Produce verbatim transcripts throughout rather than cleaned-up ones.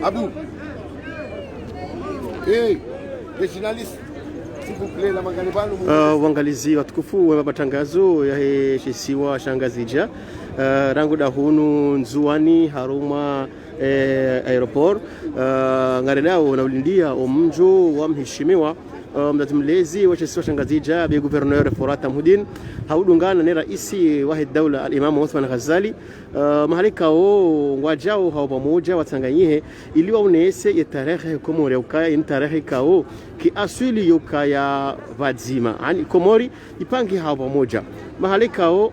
Abu. Hey, les journalistes, s'il vous plaît, la mangane pvanu. Ah, wangalizi watukufu wa matangazo yahe shisiwa sha Ngazidja. Ah, rangu dahunu Ndzuwani harumwa, eh, aéroport. Ah, ngarenao na ulindia omdjo wa mheshimiwa, ah, mzazi mlezi wa shisiwa sha Ngazidja, be gouverneur Forata Mhudin, ha udungana ne raisi wahe daula al-Imam Othman Ghazali. Ah, mahala ikao ngwadjao hao pvamoja watsanganyihe ili waonese ye tarehi ya Komori ya ukaya, ini tarehi ikao ki aswili ya ukaya pvadzima. Ani Komori ipange hao pvamoja. Mahala ikao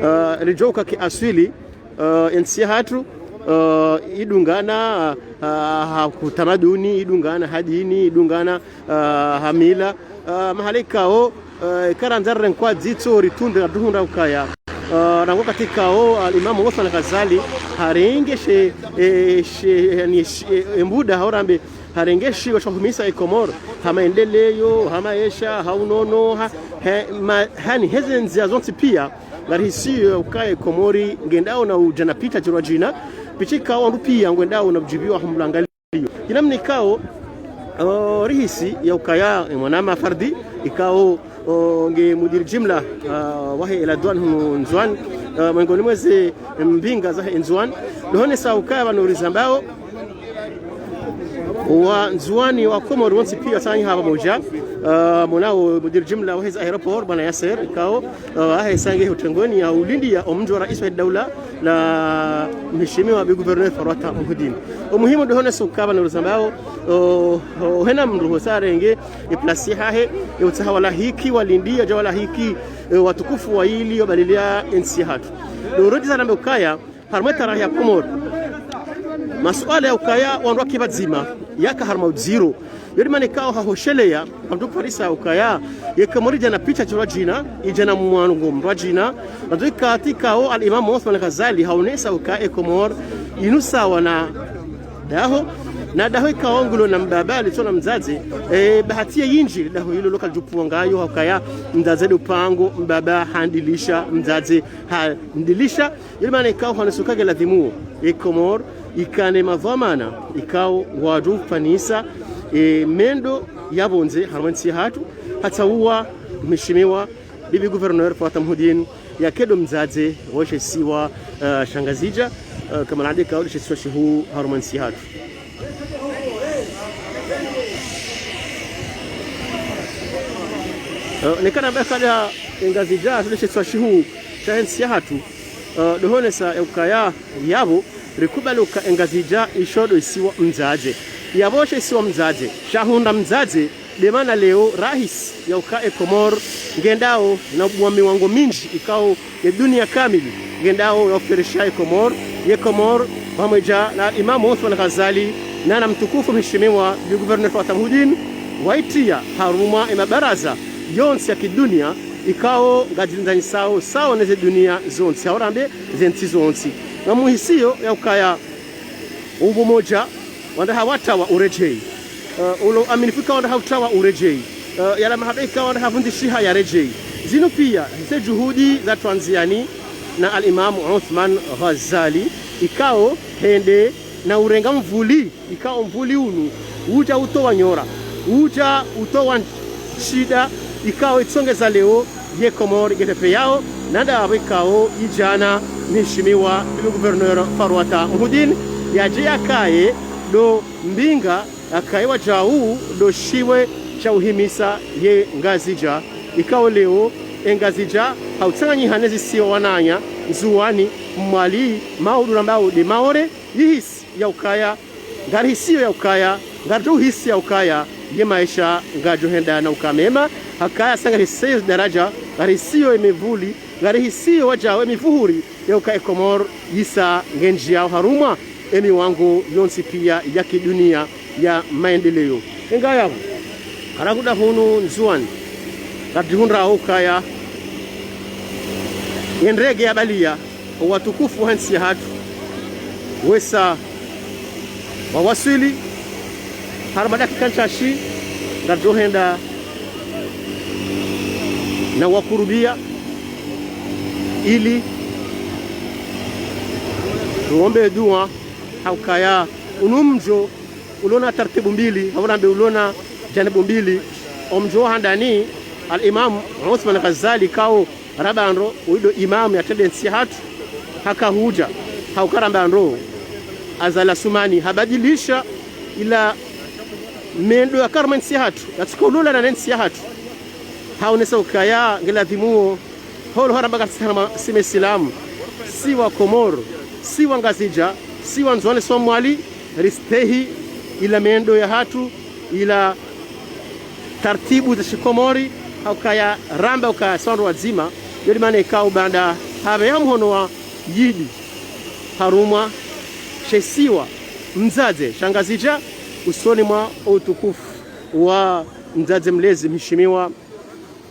Ah, ridjoka ki aswili, ah, entsi yahatru, ah, idungana, ah, ha kutamaduni, idungana ha dini, idungana, ah, ha mila. Ah, mahala ikao, ah, ikarandzara renkwa dzitso ritunde raduhundra ukaya. Ah, rangu wakati ikao, al-Imam Othman Ghazali, harenge she, eh, she, yani, she, eh, embuda haurambe, harenge shiwo sha uhimisa e Komori, ha maendeleo, ha maesha, ha unono, ha, he, ma, hani heze ndzia zontsi pia, ngarihisiyo ukaya e Komori ngendao na udjana picha tsi rwadjina, picha ikao wandru pia ngwendao na udjibiwa ha mlangalio. Inamna ikao, o, rihisi ya ukaya, e, mwanama Fardi, ikao, o, nge mudiri jimla, ah, wahe la douane hunu Ndzuwani, ah, mwengoni mweze mbinga zahe Ndzuwani. Ndo honesa ukaya pvanu rizambao, wa Ndzuwani wa Komori wontsi pia watsanganyiha pvamoja. Ah, monao mudiri jimla waheze aéroport, bwana Yasser, ikao, ah, ahe sange hutengoni ya ulindia omdjo wa raisi wa daula la mheshimiwa bi gouverneur Farwata Mhudin. Omuhimu ndo honesa ukaya pvanu rizambao, o, o, hena mndru hosarenge, e place hahe, e utsaha walahiki, walindia, dja walahiki, e watukufu waili, wabalilia entsi yahatru. Ndo urodjiza nambe ukaya, harumwa e tarehi ya Komori, masuala ya ukaya wandru wake pvadzima, yaka harumwa udziro. Yo ndo mana ikao hahoshelea, ha mndru kufarisa ukaya, ye Komori idjana picha tsi rwadjina, idjana mwango mrwadjina, na ndo ikati ikao al-Imam Othman Ghazali haonesa ukaya e Komori inu sawa na daho, na daho ikao ngulo na mbaba, litsona mdzadze, e, bahati ye yindji, daho ilo loka djupvua ngayo, ha ukaya mdzadze ndo pango, mbaba handilisha, mdzadze handilisha, yo ndo mana ikao hanisuka nge ladhimu, e Komori, ikane madhwamana, ikao ngwadjo fanisa, e, mendo ya pvondze, harumwa entsi yahatru, hata uwa, mheshimiwa, bibi gouverneur Farwata Mhudin, yake ndo mdzadze, wa shisiwa, eh, sha Ngazidja, eh, hama nande ikao ndo shisiwa shihuu, harumwa entsi yahatru. Eh, neka namba ukaya e Ngazidja, ndo shisiwa shihuu, shahe ntsi yahatru, eh, ndo honesa ya ukaya yapvo, rikubali uka e Ngazidja isho ndo isiwa mdzadze. Yapvo she isiwa mdzadze, shahundra mdzadze, ndo mana leo rahisi ya uka e Komori, ngendao na ubua miwango mindji, ikao ye dunia kamili, ngendao ya uferesha e Komori, ye Komori, pvamwedja na Imam Othman Ghazali, na na mtukufu mheshimiwa, bi gouverneur Farwata Mhudin, waitria harumwa e mabaraza, yontsi ya kidunia, ikao ngazilindzanisao sawa neze dunia zontsi, haurambe ze ntsi zontsi. Ngamuhisiyo ya ukaya umoja wandru hawatawa uredjei. Eh, ulo aminifu ikao wandru hautawa uredjei. Eh, yala mahaba ikao wandru havundishiha yaredjei. Zinu pia, ze juhudi za twandziani na al-Imam Othman Ghazali, ikao hende na urenga mvuli, ikao mvuli unu, udja utowa nyora, udja utowa shida, ikao itsongeza leo, ye Komori ngepvepveyao, na ndapvo ikao idjana, mheshimiwa, bibi gouverneur Farwata Mhudin, yadje yakaye, ndo mbinga, yakaye wadjau, ndo shiwe sha uhimisa ye Ngazidja, ikao leo, e Ngazidja, hautsanganyiha neze zisiwa wananya, Ndzuwani, Mwali, Maore rambao nde Maore, yihisi ya ukaya, ngarihisiyo ya ukaya, ngaridjo uhisi ya ukaya, ye maesha ngadjo henda na uka mema, hakaya sa ngarihisiyo daraja, ngarihisiyo emivuli, ngarihisiyo wadjau emivuhuri, ya uka e Komori, yisa ngendjiyao harumwa, emiwango yontsi pia ya kidunia ya maendeleo. Engayapvo, harakuda hunu Ndzuwani, ngaridjihundrao ukaya, ye ndrege ya balia, owatukufu wahe ntsi yahatru, wesa Wawaswili, harumwa dakika ntsashi, ngaridjo henda na wakurubia, ili riombe dua, ha ukaya unu mdjo ulona tartibu mbili, hau rambe ulona janibu mbili, omdjo wa handani, Al-Imam Uthman Ghazali kao ramba ndo, uwo ndo imam ya trende ntsi yahatru, haka hudja, ha uka ramba ndo, Azali Assoumani, habadilisha ila mendo ya harumwa ntsi yahatru, yatsuka ulolana ne ntsi yahatru. Haonesa ukaya nge ladhimu wo, holo haramba ka sisi hama si Maislamu, si wa Komori, si wa Ngazidja, si wa Ndzuwani, si wa Mwali, ristehi ila mendo yahatru, ila tartibu za shikomori, ha ukaya ramba ukaya si wandru wadzima, yo ndo maana ikao baanda hapveha mhono wa yidi harumwa she isiwa mdzadze sha Ngazidja, usoni mwa utukufu wa mdzadze mlezi mheshimiwa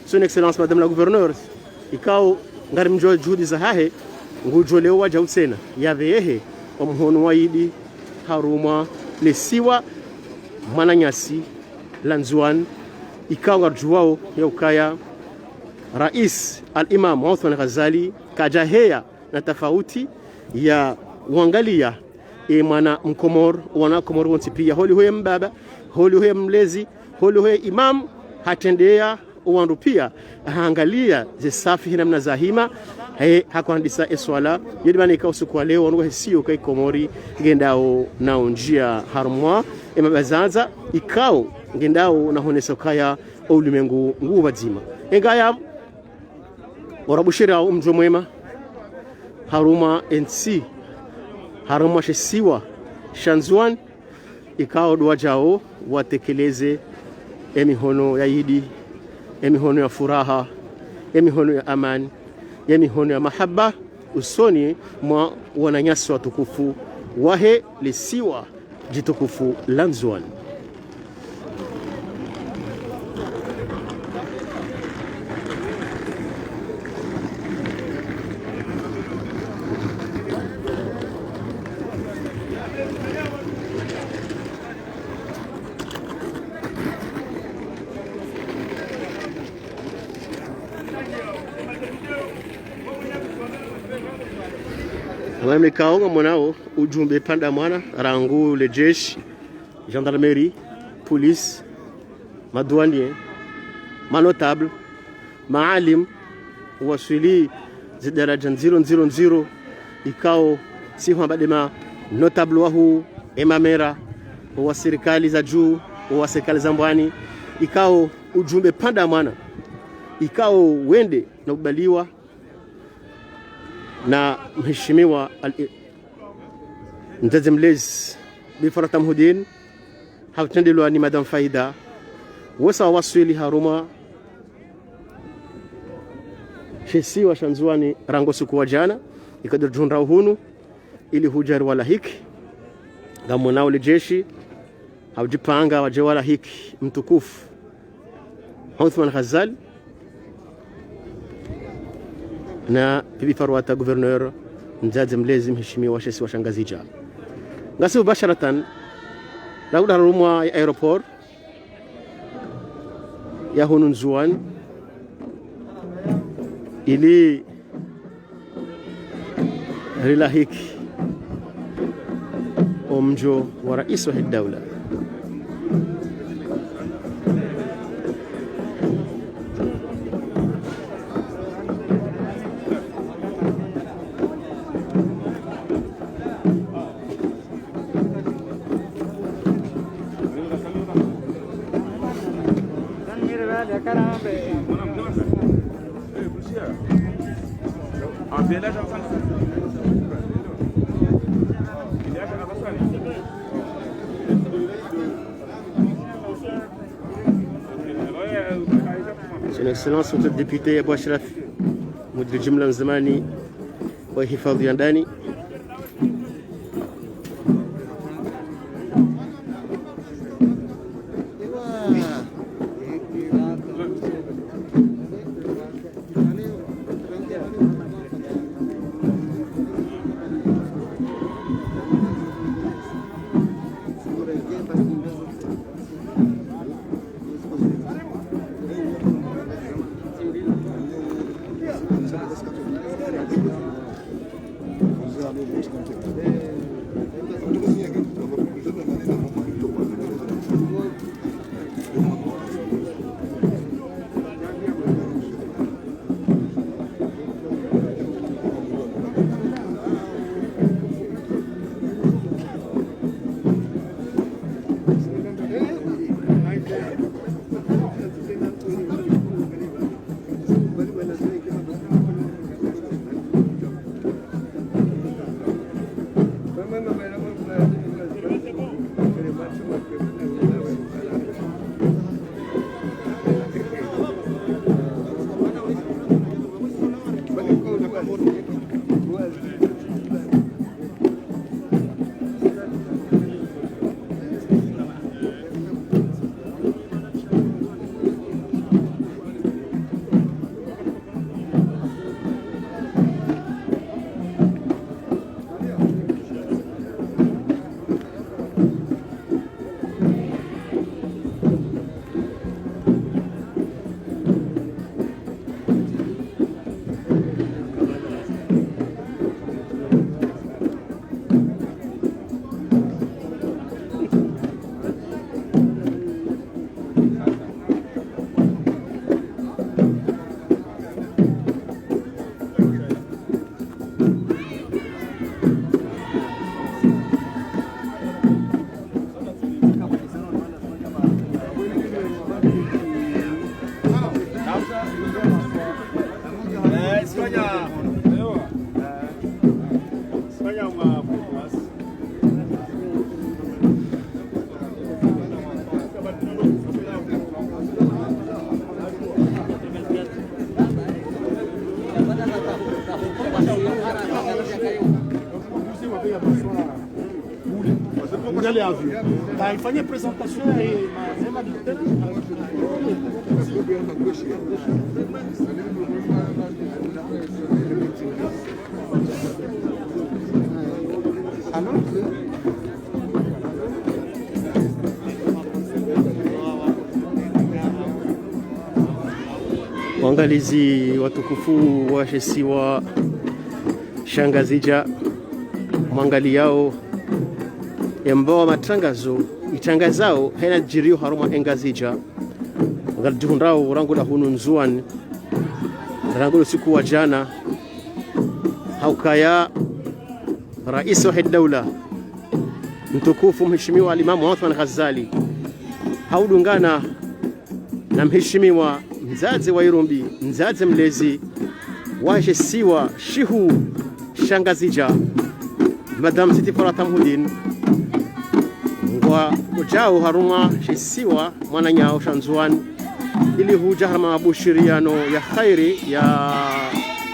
Son Excellence Madame la Gouverneure, ikao ngarimdjuo juhudi zahahe, ngudjo leo wadja utsena yapvehe omhono wa yidi harumwa lesiwa mwananyasi la Ndzuwani, ikao ngaridjuao ya ukaya Rais Al-Imam Uthman Ghazali kadjaheya na tafauti ya uangalia e mwana Mkomori, wana Komori wontsi pia, holiho ye mbaba, holiho ye mlezi, holiho ye imam, hatrendeya owandru pia, haangalia ze swafi he namna zahima, he hakuhandisa eswala. Yo ndo maana ikao usiku wa leo, wanu wahisiyo ukaya Komori ngendao na undjia harumwa emabazanza, ikao ngendao na honesa ukaya oulimengu ngu pvadzima. Engaya, warabushirao omdjo mwema harumwa entsi, harumwa she isiwa sha Ndzuwani, ikao ndo wadjao watekeleze emihono ya yidi, emihono ya furaha, emihono ya amani, emihono ya mahaba, usoni mwa wananyasi watukufu wahe lesiwa djitukufu la Ndzuwani. Wami kao ngamonao ujumbe pvanda mwana, rangu le jeshi, gendarmerie, police, madouanier, manotable, maalim, waswili zidaraja ndziro, ndziro, ndziro, ikao si hwamba nde manotable wahuu, emamera, wa sirikali za juu, wa sirikali za mbwani, ikao ujumbe pvanda mwana, ikao wende na ubaliwa na mheshimiwa al-, mdzadze mlezi, Bi Farhat Mhudin, ha utrendelwa ni Madame Faida, wosa wawaswili harumwa she isiwa sha Ndzuwani rangu usiku wa jana, ikao ndo ridjo hundra uhunu, ili hudja riwalahiki. Ngamonao le jeshi, ha udjipanga wadje walahiki mtukufu Uthman Ghazali, na Bibi Farwata, gouverneur, mdzadze mlezi mheshimiwa she isiwa sha Ngazidja. Ngasi mubasharatan, rangu harumwa ye aéroport ya hunu Ndzuwani, ili rilahiki omdjo wa rais wahe daula. Son Excellence, Monsieur le Député Abou Achraf, Mudir Jimla Mzamani wa Hifadhwi ya Ndani. Vous allez à vue. Bah, il fallait présentation et ma, ma, Waangalizi watukufu wa she isiwa sha Ngazidja, mwangaliyao embawa matrangazo itrangazao hena djiriyo harumwa e Ngazidja, ngaridjihundrao rangu lahunu Ndzuwani, rangu lo usiku wa djana, ha ukaya Raisi wahe daula, mtukufu mheshimiwa Al-Imam Othman Ghazali, ha udungana na mheshimiwa mdzadze wa irumbi, mdzadze mlezi wa she isiwa shihuu sha Ngazidja, Madame Sitti Farhat Mhudin, ngwa udjao harumwa she isiwa mwananyao sha Ndzuwani, ili hudja harumwa mabushiriyano ya kheri ya,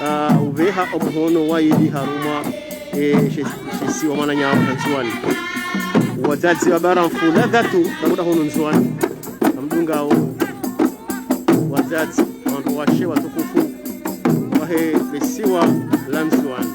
ah, upveha omuhono wa idi harumwa, eh, she, she isiwa mwananyao sha Ndzuwani. Wadzadze wa bara mfula dhatu, takuda hunu Ndzuwani. Namdungao wadzadze, wandru washe watukufu wahe le isiwa la Ndzuwani.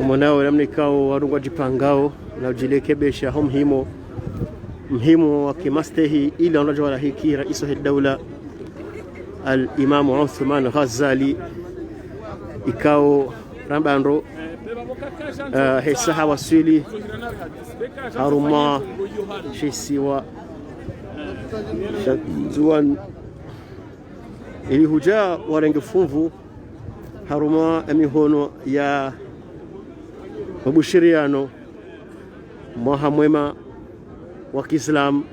Omonao namna ikao wandru ngwadjipangao na udjilekebesha ho muhimu Muhimu wa kimastehi ili wandru wadje walahiki rais wahe daula, al-Imam Uthman Ghazali, ikao ramba ndro, eh, hesa hawaswili harumwa she isiwa sha Ndzuwani ili hudja warenge funvu harumwa emihono ya mabushiriano mwaha mwema wa kiislamu,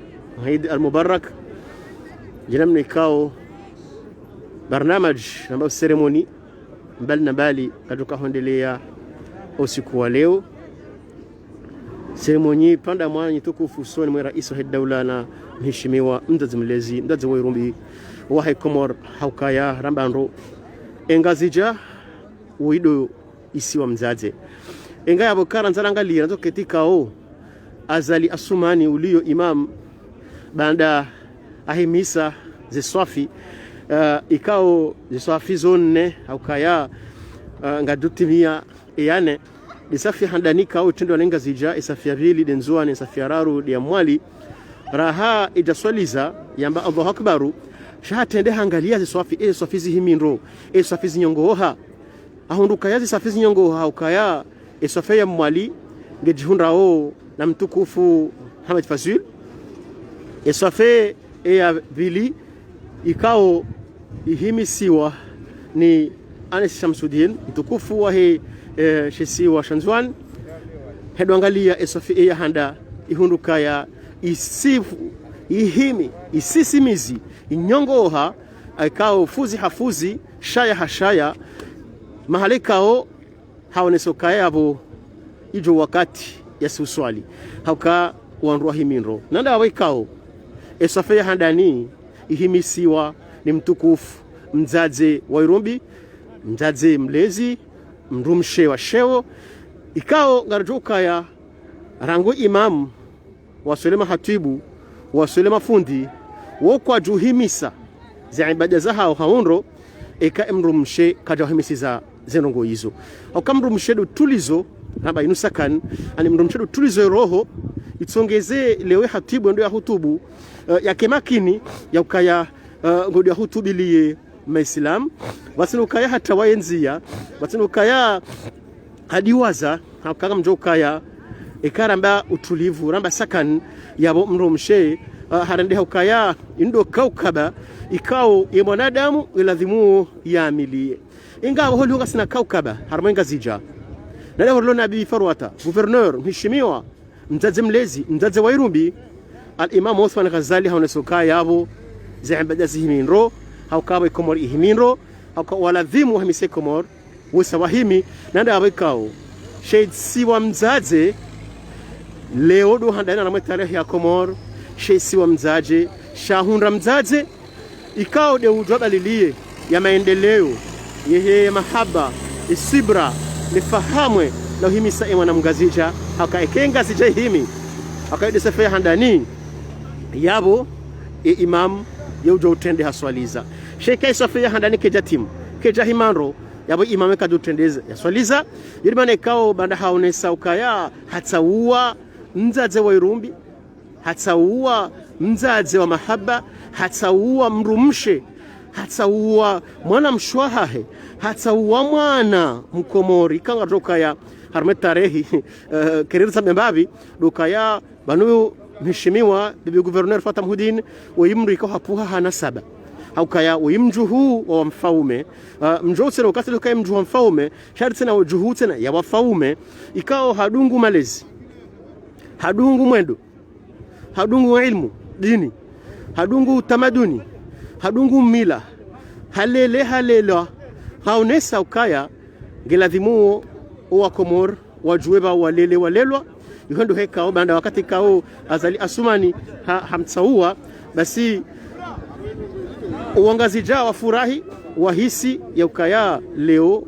Eid al-Mubarak. Djina mnikao barnamaj namba seremoni mbali na mbali kadjoka hwendelea usiku wa leo. Seremoni pvanda mwanyi tukufu usoni mwe rais wahe daula na mheshimiwa mdzadze mlezi, mdzadze wa irumbi wahe Komori, haukaya ramba ndro e Ngazidja uwo ndo isiwa mdzadze. Enga yapvo kara ndzarangaliya nazo ketikao Azali Asumani uliyo imam, baanda ahimisa ze swafi, eh, ikao ze swafi zo nne, haukaya, eh, ngadutimia eyane, de swafi ya handani ikao itrendwa ne Ngazidja, e swafi ya pvili de Ndzuwani, e swafi ya raru de ya Mwali. Raha idja swaliza, yamba Allahu Akbaru, sha hatrende hangaliya ze swafi, e swafi zihimi ndro, e swafi zinyongoha. Ahundru ukaya ze swafi zinyongoha, haukaya e swafi ya Mwali ngedjihundrao na mtukufu Mohamed Fazul. E swafi ya pvili ikao ihimisiwa ni Anis Shamsuddin, mtukufu wahe, eh, she isiwa sha Ndzuwani. Hedwangaliya e swafi ya handa, ihundru ukaya isifu, ihimi, isisimizi, inyongoha, ikao fuzi ha fuzi, shaya ha shaya, mahala ikao haonesa ukaya yapvo idjo wakati yasi uswali, hauka wandru wahimi ndro. Nanda yapvo ikao e swafi ya handani ihimisiwa ni mtukufu mdzadze wa irumbi, mdzadze mlezi, mdrumshe wa sheo, ikao ngaridjo ukaya rangu imam, waswele mahatwibu, waswele mafundi, wo kwadjuhimisa ze ibada zahao ha undro, eka emdrumshe kadjawahimisiza ze ndrongo izo. Hauka mdrumshe ndo utulizo, ramba inu sakan, ani mdrumshe ndo utulizo e roho, itsongeze lewo e hatwibu ndo ya hutubu, eh, yake makini, ya ukaya, eh, ngo ndo ya hutubiliye maislamu, pvatsina ukaya hata wayenziya, pvatsina ukaya hadiwaza, hauka ngamdjo ukaya, eka ramba utulivu, ramba sakan, yapvo mdrumshe, ah, harende haukaya, indo kaukaba, ikao ye mwanadamu ilazimu yaamiliye. Inga pvo holiho ngasina kaukaba, harumwa e Ngazidja. Nale horilo na Bibi Farwata, gouverneur, mheshimiwa, mdzadze mlezi, mdzadze wa irumbi, al-Imam Uthman Ghazali haonesa ukaya yapvo ze ibada zihimi ndro, hauka yapvo e Komori ihimi ndro, hauka walazimu wahimise Komori, wesa wahimi, nanda yapvo ikao she isiwa mdzadze, leo ndo handani harumwa e tarehi ya Komori, she isiwa mdzadze, shahundra mdzadze, ikao de udjwa baliliye ya maendeleo, yehe ya mahaba, iswibra, ne fahamwe, na uhimisa e mwana mngazidja, haka eke Ngazidja ihimi, haka de swafi ya handani, yapvo e imam ye udjo utrende haswaliza. She eka e swafi ya handani kedja timu, kedja hima ndro, yapvo imam kadjo utrende yaswaliza. Yo de mana ikao baanda haonesa ukaya hatsauwa mdzadze wa irumbi, hatsauwa mdzadze wa mahaba, hatsauwa mdrumshe, hatsauwa mwana mshe wahahe, hatsauwa mwana mkomori. Eka ngaridjo ukaya harumwa e tarehi, eh, kerere sa mbembapvi, ndo ukaya pvanu mheshimiwa Bibi Gouverneur Fatah Mhudin, woyi mdru ikao hapvuha ha nasaba. Haukaya woyi mdjuhu wa mfaume, ah, mdjuhu tsena ukati ndo ukaya mdjuhu wa mfaume, sha ri tsena wo djuhu tsena ya wafaume, ikao hadungu malezi, hadungu mwendo, hadungu ilmu, dini, hadungu utamaduni, hadungu mila, halele, halelwa, haonesa ukaya nge lazimu wo, wo wa Komori wadjuwe pvwa walele, walelwa. Iho ndo hekao baanda wakati ikao Azali Asumani ha, hamtsauwa, basi wo Wangazidja wafurahi, wahisi ya ukaya leo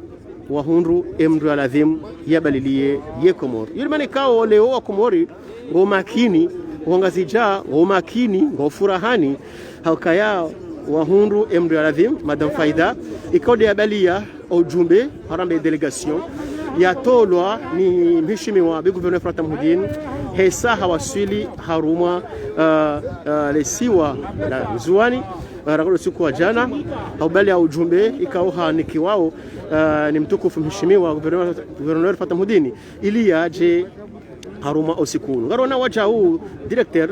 wahundru e mdru ya lazimu yabaliliye ye Komori. Yo de mana ikao leo wa Komori ngo makini, wo Wangazidja ngo makini, ngo furahani, haukaya wahundru e mdru ya lazimu, Madame Faida, ikao de yabaliya o ujumbe, haramba e délégation, yatolwa ni mheshimiwa Bibi Gouverneur Fatah Mhudin, Hesa hawaswili harumwa, ah, ah, lesiwa la Ndzuwani, ah, rangu usiku wa jana, ha ubali ya ujumbe ikao hanikiwao, ah, ni mtukufu mheshimiwa gouverneur, gouverneur Fatah Mhudini, ili yaje harumwa usiku unu. Ngarona wadjau directeur,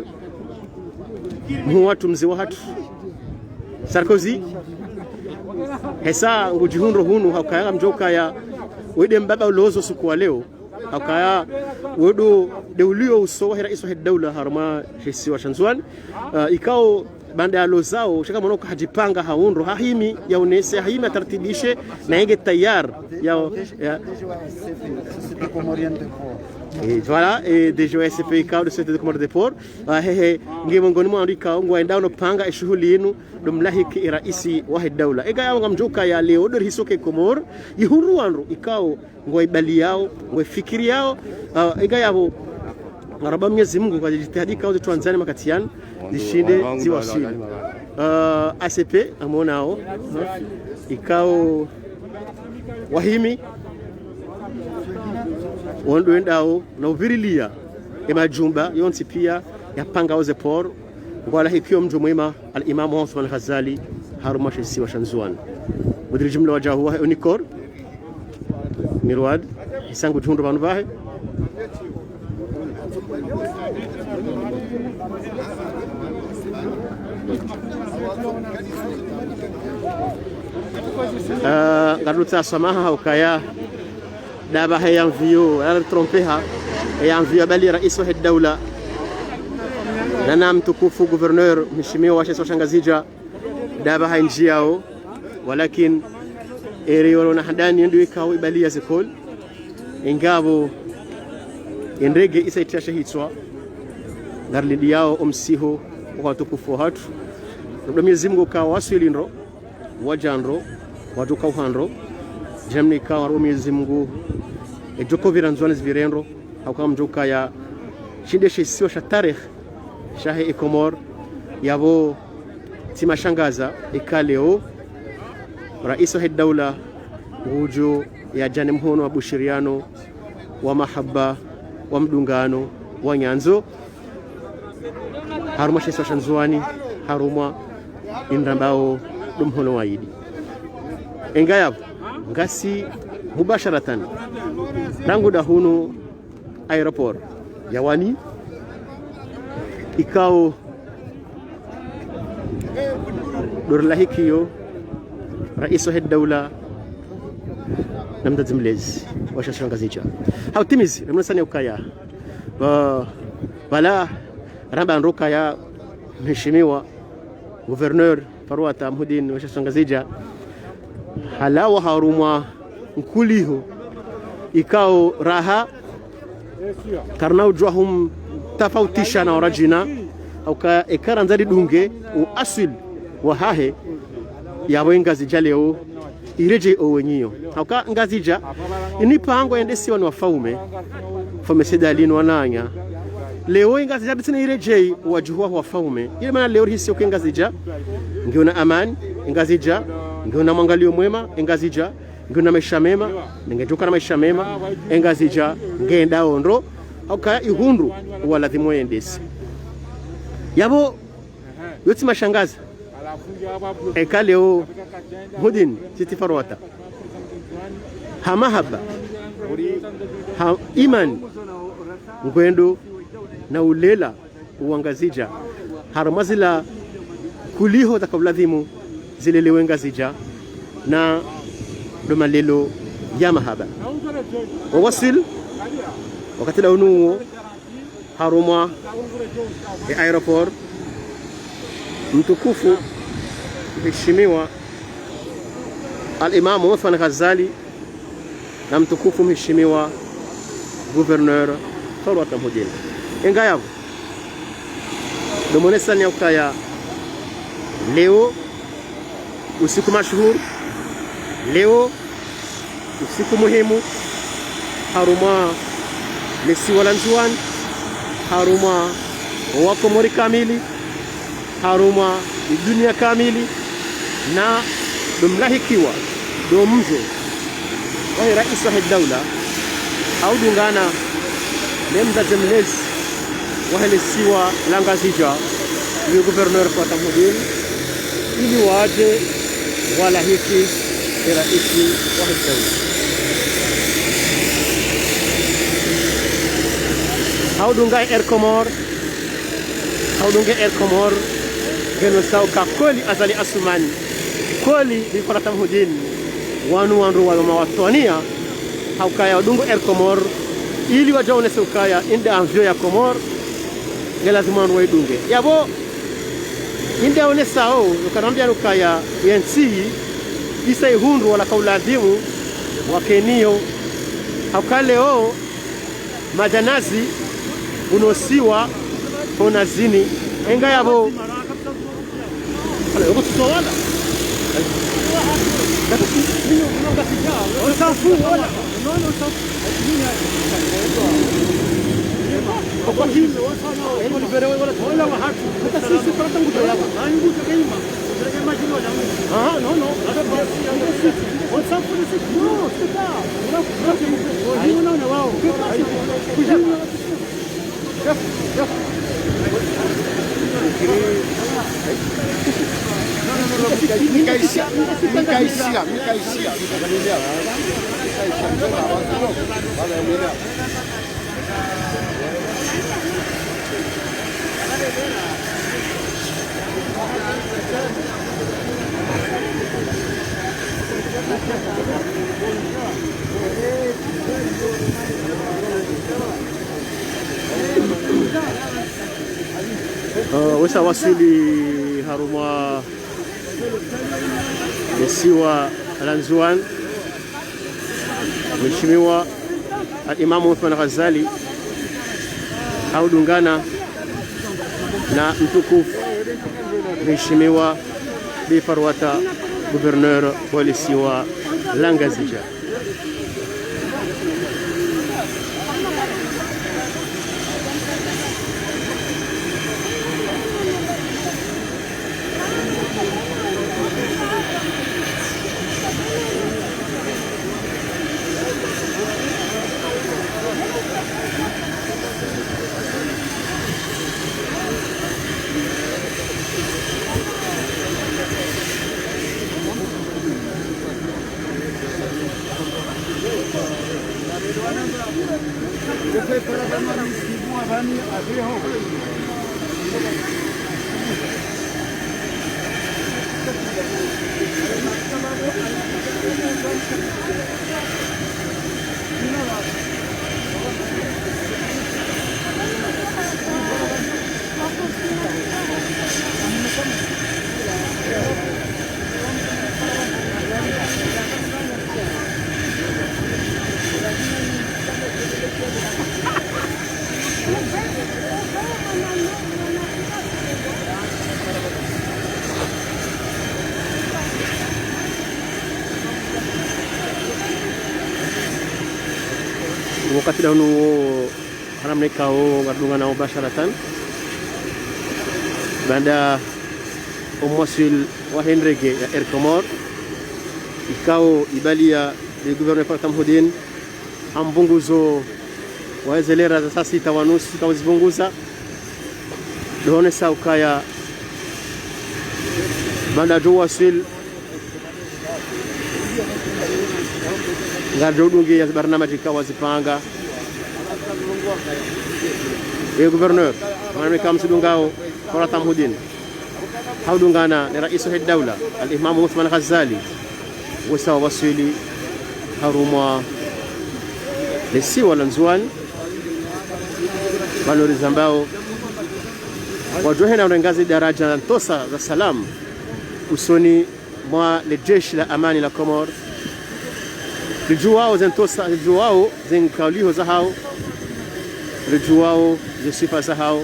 mhuu watru, mze wahatru, Sarkozy. Hesa ngudjihundro hunu, ha ukaya ngamdjo ukaya wende mbaba ulozo usiku wa leo. Ha ukaya wewe nde ulio uso wahe rais wahe daula harumwa she isiwa sha Ndzuwani. Ah, ikao baanda ya lozao, shaka mwana uka hadjipanga, hahundro, hahimi yaonese, hahimi yatartibishe, na yenge tayari ya, ya. Eh, voilà, eh, D G O S P ikao de Société de Comores de Port. Ah, hehe, nge mongoni mwa wandru ikao ngwaendao no panga eshuhuli inu, ndo mlahiki e rais wahe daula. Eka yawo ngamdjo ukaya leo ndo rihiso ke Komori ihundru wandru ikao ngwaibaliyao, ngwaifikiriyao, ah, eka yapvo, ngaromba Mwenyezi Mungu kwa jitihadi ikao zitrandzani makati yanu, zishinde ziwaswili. Ah, A C P, amonao, ikao wahimi, wandru wendao, na uvirilia, e majumba yontsi pia, yapangao ze port, ngwalahikio mdjo mwema, Al-Imam Othman Ghazali, harumwa she isiwa sha Ndzuwani. Mudiri jumla wa djahu wahe Unicor, Mirwad, hesa ngudjihundro pvanu pvahe. Ah, ngarutsaha swamaha ha ukaya ndapvaha ye avion, yala trompeha, ye avion ya bali rais wahe daula. Na na mtukufu gouverneur, mheshimiwa washe isiwa sha Ngazidja, ndapvaha ndjiyao, walakin ere yolo na handani ndo ikao ibaliya ze koli. Ingapvo, e ndege isa itriya she hitswa, ngarilindiyao o msiho wa watukufu wahatru. Ndo Mwenyezi Mungu ukao waswili ndro, wadja ndro, wadjo kauha ndro, djamni ikao ndo Mwenyezi Mungu, edjo kovira Ndzuwani zivire ndro, ha uka ngamdjo ukaya shinde she isiwa sha tarehi, shahe e Komori, yapvo tsi mashangaza, eka leo, rais wahe daula, ngudjo yadja ne mhono wa bushiriyano, wa mahaba, wa mdungano, wa nyandzo, harumwa she isiwa sha Ndzuwani, harumwa indrambao ndo mhono wa idi. Enga yapvo, ngasi mubasharatan, rangu ndahunu aéroport ya Wani, ikao ndo rilahikio rais wahe daula na mdzadze mlezi washe isiwa sha Ngazidja. Ha utimizi, ramna sani ukaya. Ba, bala, ramba ndro ukaya mheshimiwa gouverneur Farwata Mhudini washe isiwa sha Ngazidja, halawa harumwa nkuliho, ikao raha, karina udjuwa humtafautisha na oradjina, ha uka eka randza ridunge o aswili wahahe, yapvo e Ngazidja leo, iredjei o wenyeyo. Ha uka Ngazidja, ini pango yendesiwa ni wafaume, mfaume Said Ali no wananya. Leo e Ngazidja pvatsina iredjei wadjuhu wa wafaume. Ile mana leo rihisi uka e Ngazidja ngiyo na amani, e Ngazidja ngiyo na mwangalio mwema, e Ngazidja ngiyo na maesha mema, nengedjo uka na maesha mema, e Ngazidja ngendao ndro, ha uka ihundru wa ladhimu yendese. Yapvo, yotsi mashangaza. Eka leo Mhudini Siti Farwata, ha mahaba, ha imani, ngwendo na ulela wa Ngazidja, harumwa zila nkuliho zaka uladhimu zilelewe Ngazidja, na ndo malelo ya mahaba. Wawaswili, wakati la unu uwo, harumwa e aéroport, mtukufu mheshimiwa Al-Imam Othman Ghazali na mtukufu mheshimiwa gouverneur Farwata Mhudini. Enga yapvo, ndo mwonesani ya ukaya leo usiku mashuhuri, leo usiku muhimu, harumwa lesiwa la Ndzuwani, harumwa wa Komori kamili, harumwa idunia kamili, na ndo mlahikiwa, ndo mze wahe rais wahe daula, ha udungana ne mdzadze mlezi wahe lesiwa la Ngazidja, le gouverneur Fouata Mhoudine, ili wadje walahiki le raisi wahe daula. Hau dunga Air Comores, hau dunga Air Comores, ngeno sawa ka kweli Azali Assoumani, kweli Bi Fouata Mhoudine, wanu wandru walo mawatwaniya, hau kaya wadungu Air Comores, ili wadje waonese ukaya inde avion ya Comores, nge lazimu wandru waidunge. Yapvo, inde aonesao, ukanambia ukaya yentsi, isa ihundru wala ka ulazimu, wakeniyo, hau ka leo, madjanazi, unosiwa, honazini. Enga yapvo, Ah, wesa waswili harumwa lesiwa la Ndzuwani, Mheshimiwa Al-Imam Othman Ghazali, hau dungana na mtukufu Mheshimiwa Bi Farouata, gouverneur wa lesiwa la Ngazidja. Wakati nda unu wo, ha namna ikao ngaridungana mubasharatan, baanda omwaswili wahe ndege ya Air Comores, ikao ibaliya le gouverneur Farouata Mhoudine, ha mpvunguzo wa ze lera za saa sita wa nusu, ikao zipvunguza, ndo honesa ukaya baanda djo waswili, ngaridjo udungiya ze barnamaji ikao wazipanga. Ye gouverneur, mwana mika msidungao, Farouata Mhoudine, hau dungana ne raisi wahe daula, Al-Imam Othman Ghazali, wesa waswili harumwa lesiwa la Ndzuwani, pvanu rizambao, wadjo henda urenga ze daraja za ntosa za salamu usoni mwa le jeshi la amani la Comores, ridjuwao ze ntosa, ridjuwao ze nkauliho zahao, ridjuwao ze swifa zahao.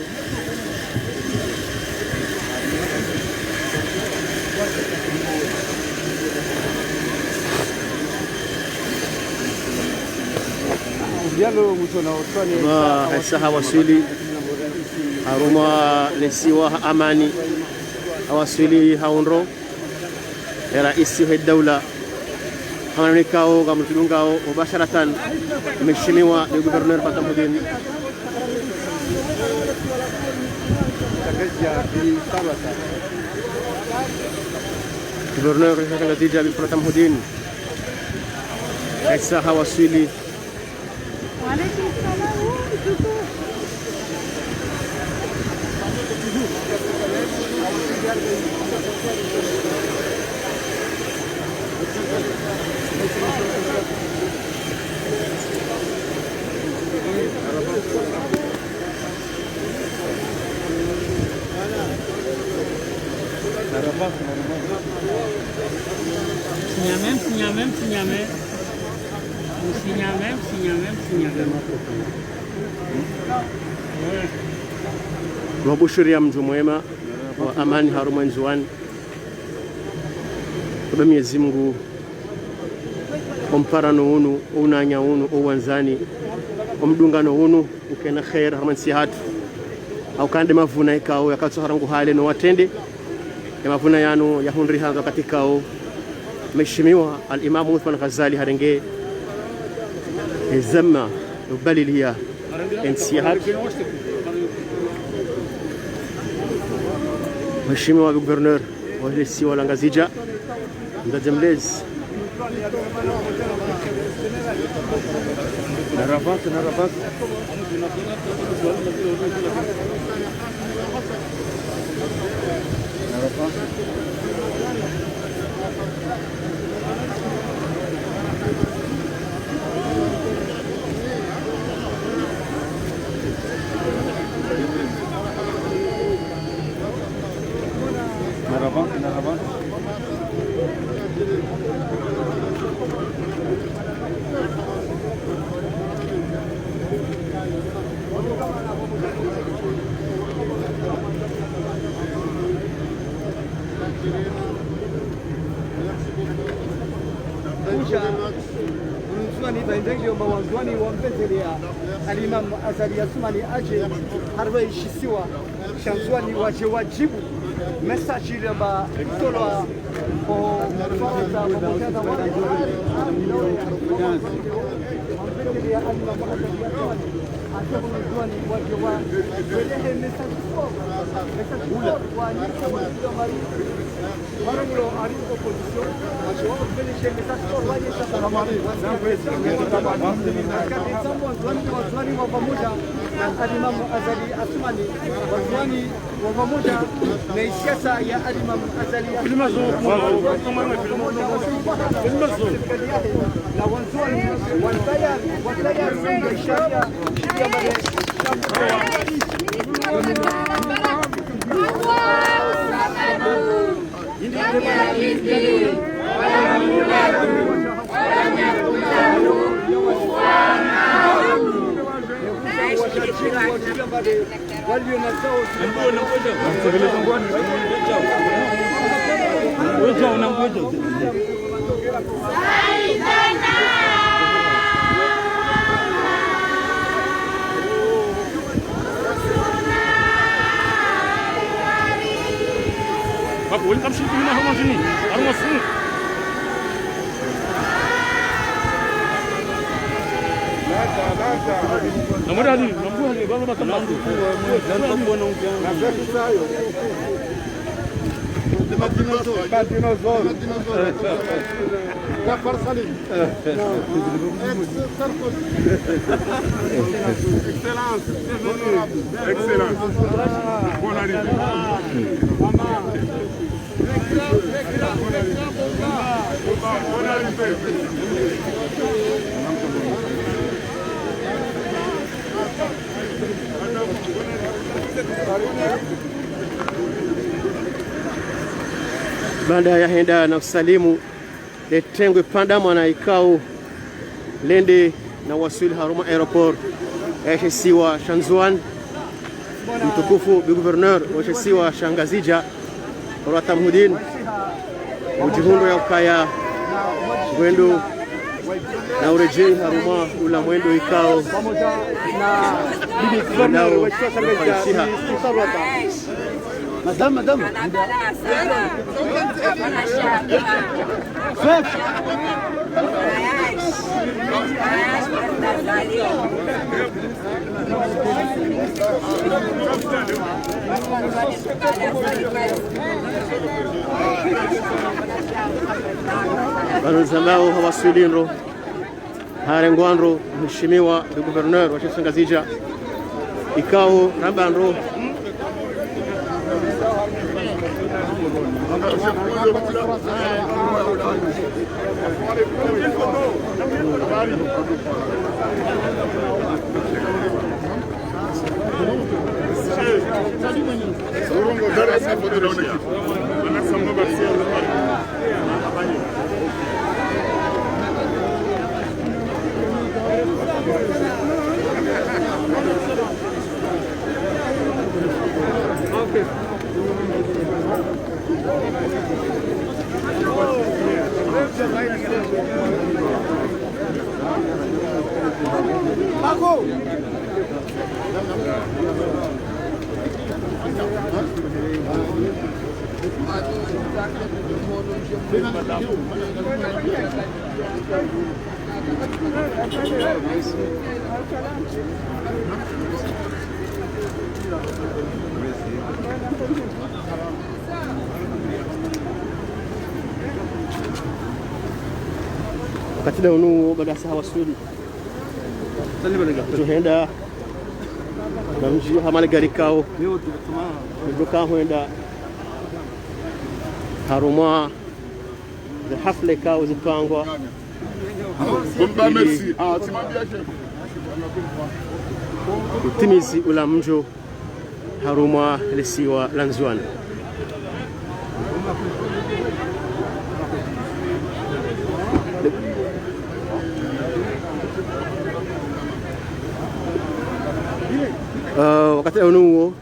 Mwa hesa hawaswili harumwa lesiwa ha amani, hawaswili ha undro. Ye raisi wahe daula, ha namna ikao ngamdungao mubasharatan, Mheshimiwa le gouverneur Farouata Mhoudine. Gouverneur Ngazidja Bi Farwata Mhudin. Isa hawaswili. Msinyame, msinyame, msinyame. Msinyame, msinyame, msinyame. Ngwabushuriya mdjo mwema wa amani harumwa Ndzuwani. Ombe Mwenyezi Mungu, omparano unu, ounanya unu, ouwandzani, omdungano unu, ukene kheri harumwa entsi yahatru. Hauka nde mavuna ikao yakatso harangu hale no watrende. Ye mavuna yanu yahundriha wakati ikao Mheshimiwa Al-Imam Othman Ghazali harenge ezama yo baliliya entsi yahatru. Mheshimiwa Gouverneur wa lesiwa la Ngazidja, Mdzadze Mlezi. Narapvasa, narapvasa. Narapvasa. Narapvasa, narapvasa. Kuja, Ndzuwani, ba indegio ba Wandzuwani wampvendzeleya Al-Imam Azali Assoumani aje harumwa ishisiwa sha Ndzuwani waje wajibu message ile ba itolwa o Farwata pamoja na wale wampvendzeleya Al-Imam Azali Assoumani aje harumwa Ndzuwani waje wa welehe message fort, message fort wa nisa wa Ndzuwani. Mara mulo ari opposition, acho wao vile shenge sa sport waje sa. Salam alaikum. Wakati Wandzuwani, Wandzuwani wa pamoja na Al-Imam Azali Assoumani, Wandzuwani wa pamoja na siasa ya Al-Imam Azali Assoumani. Na Wandzuwani wa tayari, wa tayari, sharia, sharia mbele. Hapo, wali kamshi kulima hama zini, harumwa sumu. Namwada hali, namwada hali, baba, baba, baba. Jafar Salim. Excellence, bienvenue. Excellence. Bonne arrivée. Bonne arrivée. Baanda ya hwenda na usalimu le tengwe pvanda mwana ikao lende na waswili harumwa aéroport ya shisiwa sha Ndzuwani, mtukufu bi gouverneur wa shisiwa sha Ngazidja, Farwata Mhudin, udjihundro ya ukaya ngwendo na uredjei harumwa ula mwendo ikao. Madame, madame. Pvanu ndzambao hawaswili ndro, harengwa ndro, mheshimiwa le gouverneur wa shisiwa sha Ngazidja, ikao ramba ndro. Wakati nda unu baada ya saha waswili. Tuhenda na mdji hama le gari kao. Nduka hwenda harumwa ze hafla kao zipangwa. Bon, bah, merci. Ah, tu m'as bien fait. Utimizi ula mdjo harumwa lesiwa la Ndzuwani. Eh, wakati unu uwo,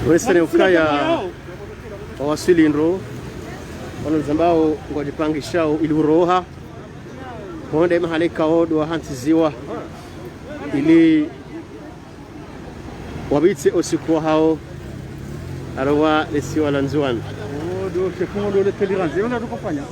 Wesere ukaya wawaswili ndro, wanu ndzambao ngwadjipangishao ili uroha. Honde mahala kao ndo wahantsiziwa ili wapvitse usiku wahao harumwa lesiwa la Ndzuwani. Oh, ndo shefu ndo le télérance. Ndo tukofanya.